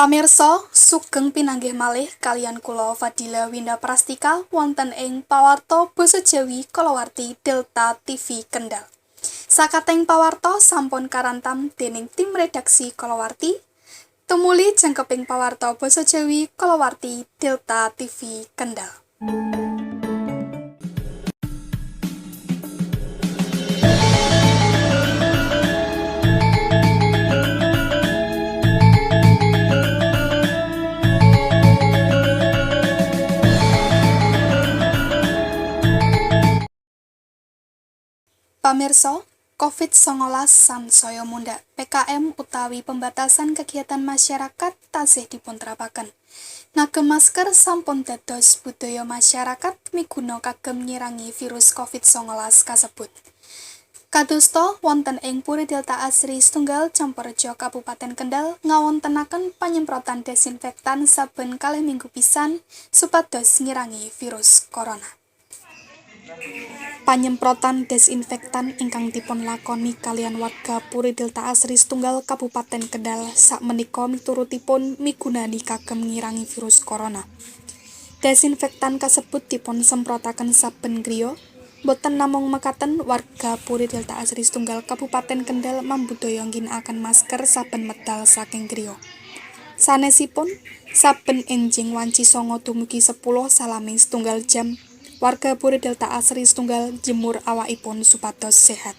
Pamirsa, sugeng pinanggih malih kaliyan kula Fadila Winda Prastika wonten ing Pawarta Basa Jawi Kalawarti Delta TV Kendal. Sakating pawarta sampun karantam dening tim redaksi Kalawarti. Tumuli jangkeping Pawarta Basa Jawi Kalawarti Delta TV Kendal. Pamirsa, COVID-19 sansaya mundhak. PKM utawi pembatasan kegiatan masyarakat tasih dipuntrapaken. Ngagem masker sampun dados budaya masyarakat miguna kagem ngirangi virus COVID-19 kasebut. Kadosta wonten ing Puri Delta Asri Setunggal Campurejo Kabupaten Kendal ngawontenaken panyemprotan desinfektan saben kalih minggu pisan supados ngirangi virus corona. Panyemprotan desinfektan ingkang dipunlakoni kaliyan warga Puri Delta Asri Setunggal Kabupaten Kendal sakmenika miturutipun migunani kagem ngirangi virus corona. Desinfektan kasebut dipunsemprotaken saben griya, boten namung mekaten warga Puri Delta Asri Setunggal Kabupaten Kendal mambudaya ngginakaken masker saben medal saking griya. Sanesipun, saben enjing wanci 09.00 dumugi 10.00 salami setunggal jam, warga Puri Delta Asri Setunggal jemur awakipun supados sehat.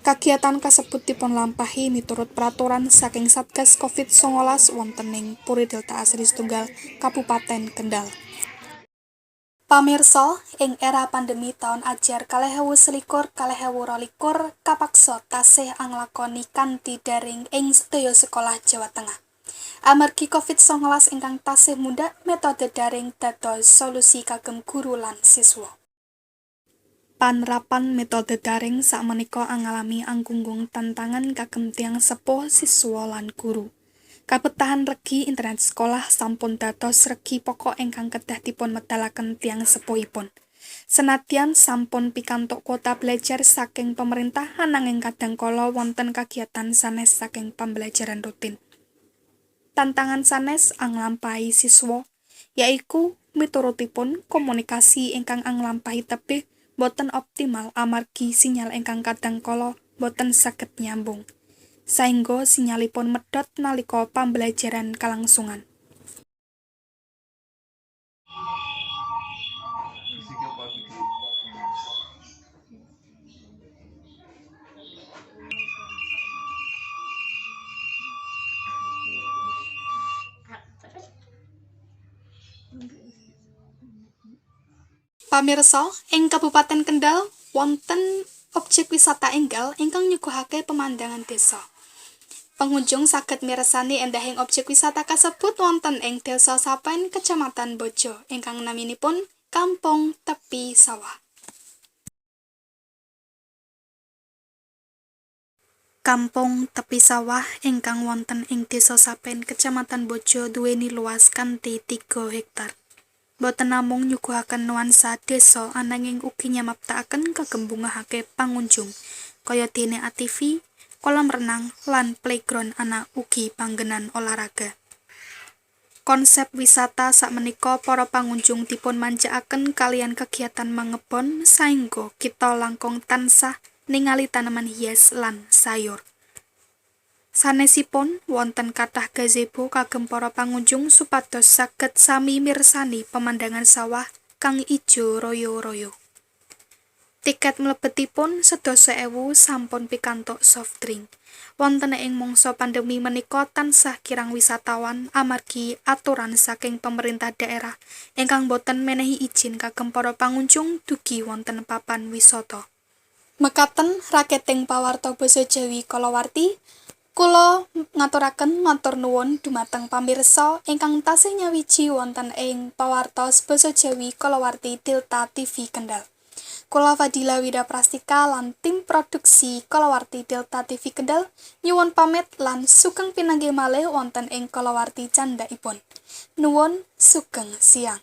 Kagiatan kasebut dipunlampahi miturut peraturan saking Satgas COVID-19 wonten ing Puri Delta Asri Setunggal Kabupaten Kendal. Pamirsa, ing era pandemi taun ajar 2021-2022 kapaksa tasih anglakoni kanthi daring ing sedaya sekolah Jawa Tengah. Amargi COVID-19 ingkang tasih mundhak, metode daring dados solusi kagem guru lan siswa. Panrapan metode daring sakmenika angalami anggunggung tantangan kagem tiyang sepuh, siswa lan guru. Kabetahan regi internet sekolah sampun dados regi pokok ingkang kedah dipunmedalaken tiyang sepuhipun. Senadyan sampun pikantuk kuota belajar saking pemerintah ananging kadang kala wonten kagiatan sanes saking pembelajaran rutin. Tantangan sanes anglampahi siswa yaiku miturutipun komunikasi ingkang anglampahi tebih boten optimal amargi sinyal ingkang kadang kala boten saged nyambung. Saengga sinyalipun medhot nalika pambelajaran kalangsungan. Pamirsa, ing Kabupaten Kendal wonten objek wisata enggal ingkang nyuguhake pemandangan desa. Pengunjung saged mirsani endahing objek wisata kasebut wonten ing Desa Sapen, Kecamatan Bojo, ingkang naminipun Kampung Tepi Sawah. Kampung Tepi Sawah ingkang wonten ing Desa Sapen, Kecamatan Bojo duweni luas kanthi 3 hektar. Boten namung nyuguhaken nuansa desa ananging ugi nyamaptakaken kagem bungahake pangunjung kaya dene ATV, kolam renang, lan playground anak ugi panggenan olahraga. Konsep wisata sakmenika para pangunjung dipunmanjakaken kaliyan kegiatan mangebon saengga kita langkung tansah ningali taneman hias lan sayur. Sanesipun wonten kathah gazebo kagem para pangunjung supados saged sami mirsani pemandangan sawah kang ijo royo-royo. Tiket mlebetipun 10.000 sampun pikantuk soft drink. Wonten ing mangsa pandemi menika tansah kirang wisatawan amargi aturan saking pemerintah daerah ingkang boten menehi izin kagem para pangunjung dugi wonten papan wisata. Mekaten raketing pawarta basa Jawi kalawarti, kula ngaturaken matur nuwun dumateng pamirsa ingkang tasih nyawiji wonten ing pawarta basa Jawi kalawarti Delta TV Kendal. Kula Fadila Wida Prastika lan tim produksi Kalawarti Delta TV Kendal nyuwun pamit lan sugeng pinanggih malih wonten ing kalawarti candhakipun. Nuwun sugeng siang.